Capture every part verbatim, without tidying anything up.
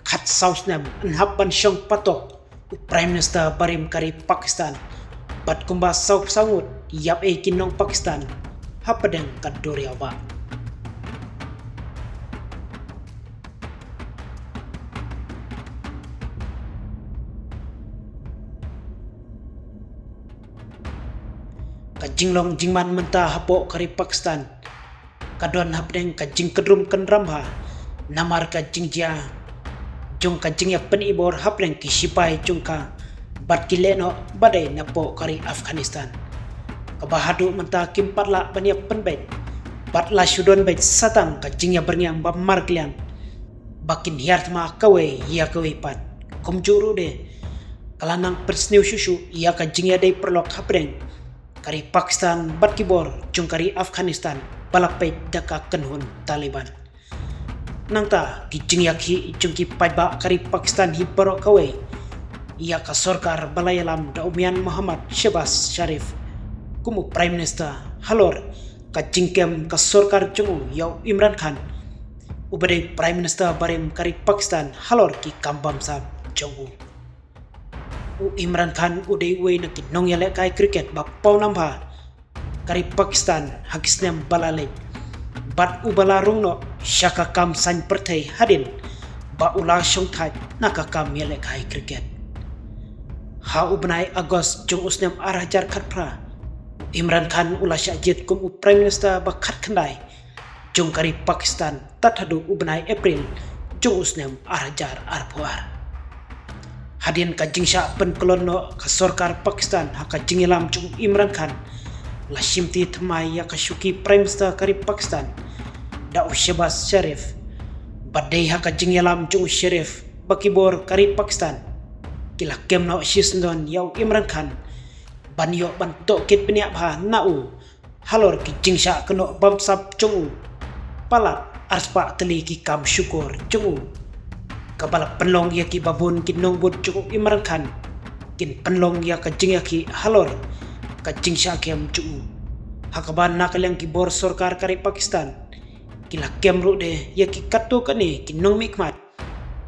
Khatsaw snem yn hap ban shong patok u Prime Minister barim ka ri Pakistan bad kumba saw phew saw ngut ïap ei ki nong Pakistan hapdeng ka duriaw ba. Ka jinglong jingman mynta hapoh ka ri Pakistan ka don hapdeng ka jingkynrum kynram ha namar ka jingjia jong ka jingïapynibor hapdeng ki sipai jong ka bad ki lehnoh ba dei napoh ka ri Afghanistan, kaba haduh mynta kim pat lah ban ïapynbeit bad la shu don beit satang ka jingïabyrngiang ba markylliang ba kin hiar thma kawei ïa kawei pat. Kumjuh ruh de ka la nang pynsniew shuh shuh ïa ka jingïadei paralok hapdeng ka ri Pakistan bad ki bor jong ka ri Afghanistan ba la peit da ka kynhun Taliban. Nangta ki jingïakhih jong ki paidbah ka ri Pakistan hi baroh kawei ïa ka sorkar ba la ïalam da u Mian Mohammad Shehbaz Sharif kum u Prime Minister halor ka jingkem ka sorkar jong u ïa u Imran Khan uba dei Prime Minister barim ka ri Pakistan halor ki kam bamsap jong u. U Imran Khan u dei uwei na ki nongïalehkai cricket ba paw nam bha ka ri Pakistan ha ki snem ba la leit bad uba la rung noh sha ka kam saiñ pyrthei hadien ba u la shongthait na ka kam ïalehkai cricket. Ha u bnai August jong u snem ar hajar khatphra, u Imran Khan u la shah jied kum u Prime Minister ba khatkhyndai jong ka ri Pakistan tad haduh u bnai April jong u snem ar hajar arphew ar. Hadien ka jingshah pynkyllon noh ka sorkar Pakistan ha ka jingïalam jong u Imran Khan, la shimti thymmai ïa ka shuki Prime Minister ka ri Pakistan da u Shehbaz Sharif. Bad dei ha ka jingïalam jong u Sharif ba ki bor ka ri Pakistan ki la kem noh shisyndon ïa u Imran Khan ban ïoh ban tohkit bniah bha na u halor ki jingshah kynnoh bamsap jong u. Palat arspah tylli ki kam shukor jong u, kaba la pynlong ïa kiba bun ki nongbud jong u Imran Khan kin pynlong ïa ka jingïakhih halor ka jingshah kem jong u. Ha kaba na ka liang ki bor sorkar ka ri Pakistan ki la kem ruh de ïa ki katto katne ki nongmihkhmat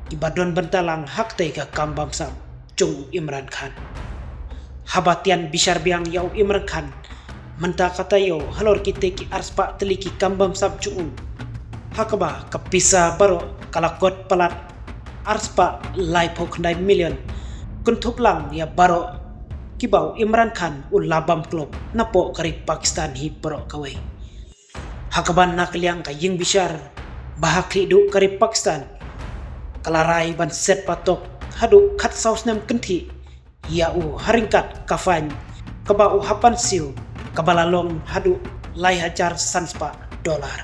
kiba don bynta lang ha katei ka kam bamsap jong u Imran Khan. Haba tian bishar biang ïa u Imran Khan mynta ka taïew halor kitei ki arspah tylli ki kam bamsap jong u, ha kaba ka pisa baroh ka la kot palat arspah laiphew khyndai million, kynthup lang ïa baroh kiba u Imran Khan u la bam klop napoh ka ri Pakistan hi baroh kawei. Ha kaba na ka liang ka ïing bishar ba ha khlieh duh ka ri Pakistan ka la rai ban set patok haduh khatsaw snem kynthih ïa u ha ryngkat ka fine kaba u hap ban siew, kaba la long haduh lai hajar sanspah dollar.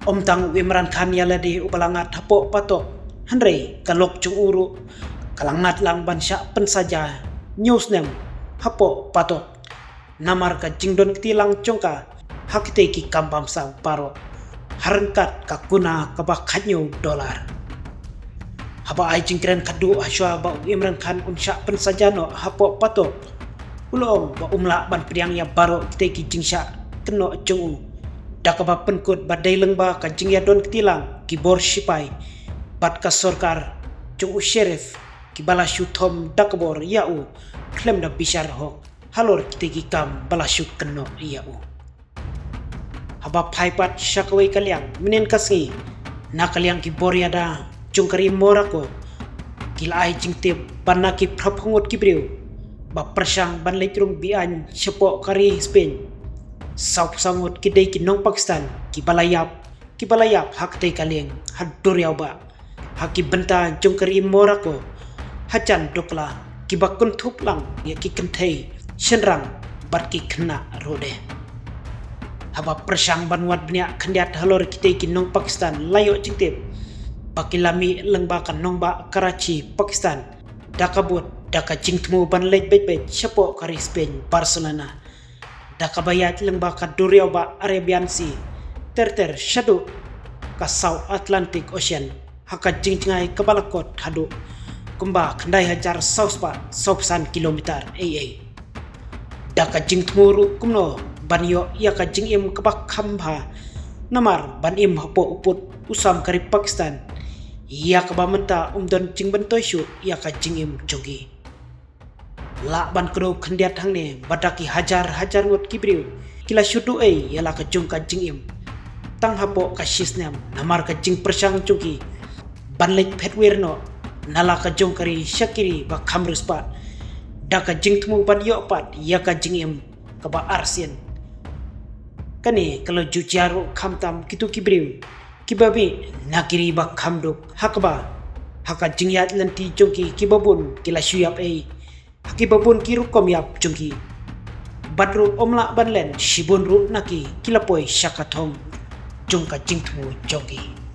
Ym tang u Imran Khan ïa lade uba la ngat hapoh patok, hynrei ka lok jong u ruh ka la ngat lang ban shah pynsaja hynñiew snem hapoh patok namar ka jingdon kti lang jong ka ha kitei ki kam bamsap baroh ha ryngkat ka kuna kaba khathynñiew dollar. Haba ai jingkren khadduh hashwa ba u Imran Khan un shah pynsaja noh hapoh patok, u la ong ba um lah ban pdiang ïa baroh kitei ki jingshah kynnoh jong u da kaba pynkut ba dei lyngba ka jingïadon kti lang ki bor sipai bad ka sorkar jong u Sharif kiba la shu thom da ka bor ïa u khlem da bishar hok halor kitei ki kam ba la shu kynnoh ïa u. Haba phai pat sha kawei ka liang, mynhynnin ka sngi, na ka liang ki bor ïada jong ka ri Morocco ki la ai jingtip ba na ki phra phew ngut ki briew ba pyrshang ban leit rung beaiñ shapoh ka ri Spain, saw phew saw ngut ki dei ki nong Pakistan kiba la ïap, kiba la ïap ha katei ka lieng ha duriaw ba ha ki bynta jong ka ri Morocco hajan Dakhla, kiba kynthup lang ïa ki kynthei, shynrang bad ki khynnah ruh de. Haba pyrshang ban wad bniah khyndiat halor kitei ki nong Pakistan, la ïoh jingtip ba ki la mih lyngba ka nongbah Karachi, Pakistan, da ka boat, da ka jingthmu ban leit beit beit shapoh ka ri Spain, Barcelona, da kaba ïaid lyngba ka duriaw ba Arabian Sea ter ter shaduh ka South Atlantic Ocean ha ka jingjngai kaba la kot haduh kumba khyndai hajar saw spah saw phew san kilometer ei ei. Da ka jingthmu ruh kumno ban ïoh ïa ka jingim kaba kham bha, namar ban im hapoh u pud u sam ka ri Pakistan ïa kaba mynta um don jingmyntoi shuh ïa ka jingim jong ki. Lah ban kdew khyndiat hangne ba da ki hajar hajar ngut ki briew ki la shu duwai ïa la ka jong ka jingim tang hapoh ka shisnem namar ka jingpyrshang jong ki ban leit phet wir noh na la ka jong ka ri sha ki ri ba kham riewspah da ka jingthmu ban ïoh pat ïa ka jingim kaba arsien. Kane ka la ju jia ruh khamtam kito ki briew kiba mih na ki ri ba kham duk, ha kaba ha ka jingïaid lynti jong ki, kiba bun ki la shu ïap ei ha kiba bun ki rukom ïap jong ki. Bad ruh ym lah ban len, shibun ruh na ki ki la poi sha ka thong jong ka jingthmu jong ki.